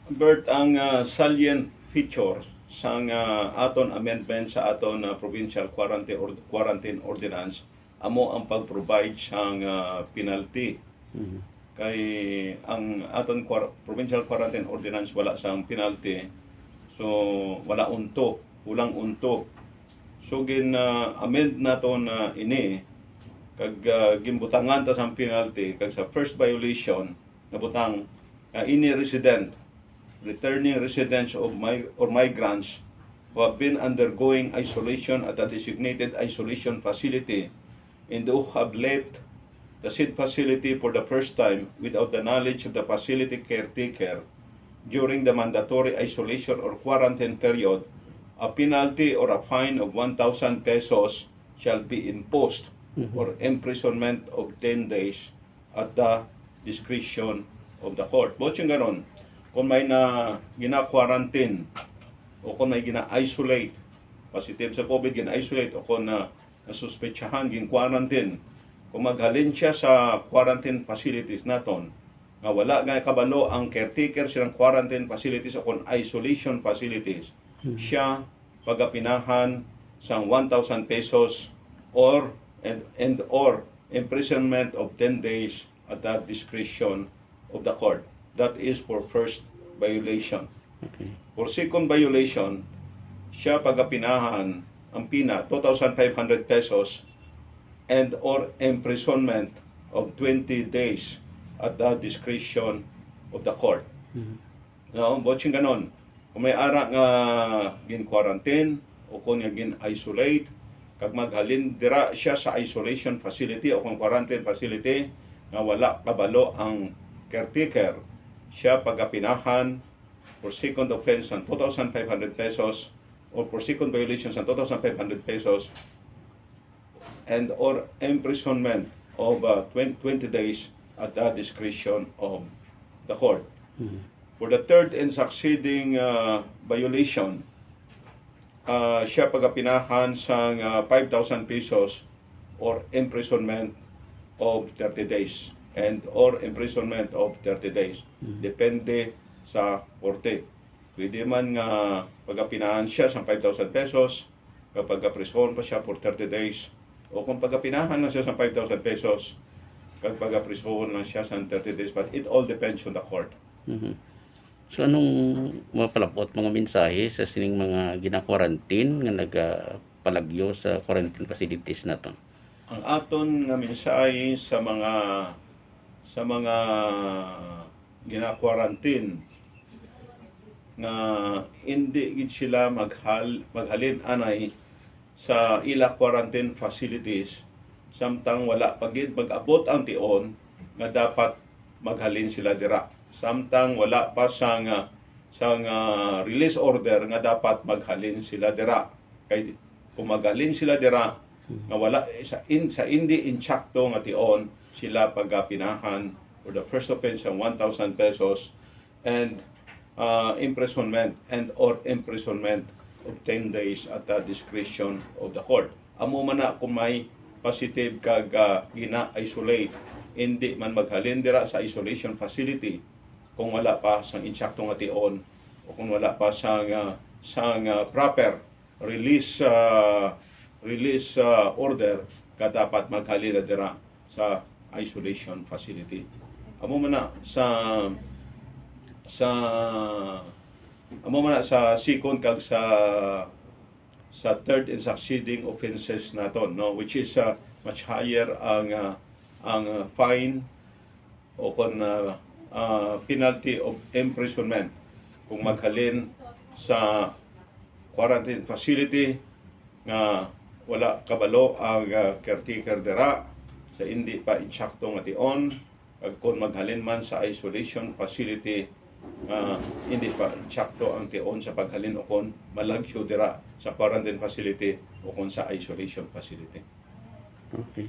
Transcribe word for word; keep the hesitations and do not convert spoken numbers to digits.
Bert, ang, ah, salient feature sang, ah, aton amendment sa aton, ah, provincial quarantine, or, quarantine ordinance amo ang pag-provide sang, ah, penalty. Mhm. Kay ang aton quar-, provincial quarantine ordinance wala sang penalty, so wala unto, kulang unto. So gin, ah, amend naton, ah, ini, kag, ah, ginbutangan ta sang penalty, kag sa first violation, nabutang nga any resident, returning residents of mi-, or migrants who have been undergoing isolation at a designated isolation facility and who have left the said facility for the first time without the knowledge of the facility caretaker during the mandatory isolation or quarantine period, a penalty or a fine of one thousand pesos shall be imposed, Mhm. or imprisonment of ten days at the discretion of the court. Buot silingon, kung may na gina-quarantine o kung may gina-isolate, positive sa COVID, gina-isolate, o kung na nasuspetsahan, gin-quarantine, kung maghalin siya sa quarantine facilities naton, nga wala nga kabalo ang caretaker silang quarantine facilities o kung isolation facilities, Mhm. siya pagapinahan sang one thousand pesos or, and, and or imprisonment of ten days at the discretion of the court. That is for first violation. Okay. For second violation, siya pagapinahan ang pina, two thousand five hundred pesos and or imprisonment of twenty days at the discretion of the court. Mhm. No, buot silingon, kung may ara nga gin-quarantine o kon nga gin-isolate, kag maghalin dira siya sa isolation facility o kon quarantine facility nga wala kabalo ang caretaker, siya pagapinahan for second offense sang two thousand five hundred pesos or for second violation sang two thousand five hundred pesos and or imprisonment of, uh, twen-, twenty days at the discretion of the court. Mhm. For the third and succeeding, uh, violation, uh, siya pagapinahan sang, uh, five thousand pesos or imprisonment of thirty days and or imprisonment of thirty days. Mhm. Depende sa korte. Pwede man nga pagapinahan siya sang five thousand pesos, kag pagaprison pa siya for thirty days, o kung pagapinahan lang siya sang five thousand pesos, kag pagaprison lang siya sang thirty days, but it all depends on the court. Mhm. So, anong mapalabot mga mensahe sa sining mga gina-quarantine nga nagapalagyo sa quarantine facilities naton? Ang aton nga mensahe sa mga, sa mga gina-quarantine nga indi gid sila maghal-, maghalin anay sa ila quarantine facilities, samtang wala pa gid mag-abot ang tion nga dapat maghalin sila dira, samtang wala pa sang, sang, ah, release order nga dapat maghalin sila dira. Kay kung maghalin sila dira nga wala, eh, sa in-, sa indi insakto nga tion, sila pagapinahan for the first offense sang one thousand pesos and, uh, imprisonment and or imprisonment of ten days at the discretion of the court. Amo man na kung may positive kag, uh, gina-isolate, hindi man maghalin dira sa isolation facility kung wala pa sang insakto nga tion o kung wala pa sang, uh, sang, uh, proper release, uh, release, uh, order nga dapat maghalin na dira sa isolation facility. Amo man na sa, sa, amo man na sa second kag sa, sa third and succeeding offenses naton, no, which is, uh, much higher ang, uh, ang, uh, fine o kon, uh, uh, penalty of imprisonment kung maghalin sa quarantine facility nga wala kabalo ang, ah, caretaker dira sa indi pa insakto nga tion, kag kon maghalin man sa isolation facility nga indi pa insakto ang tion sa paghalin o kon malagyo dira sa quarantine facility o kon sa isolation facility. Okay.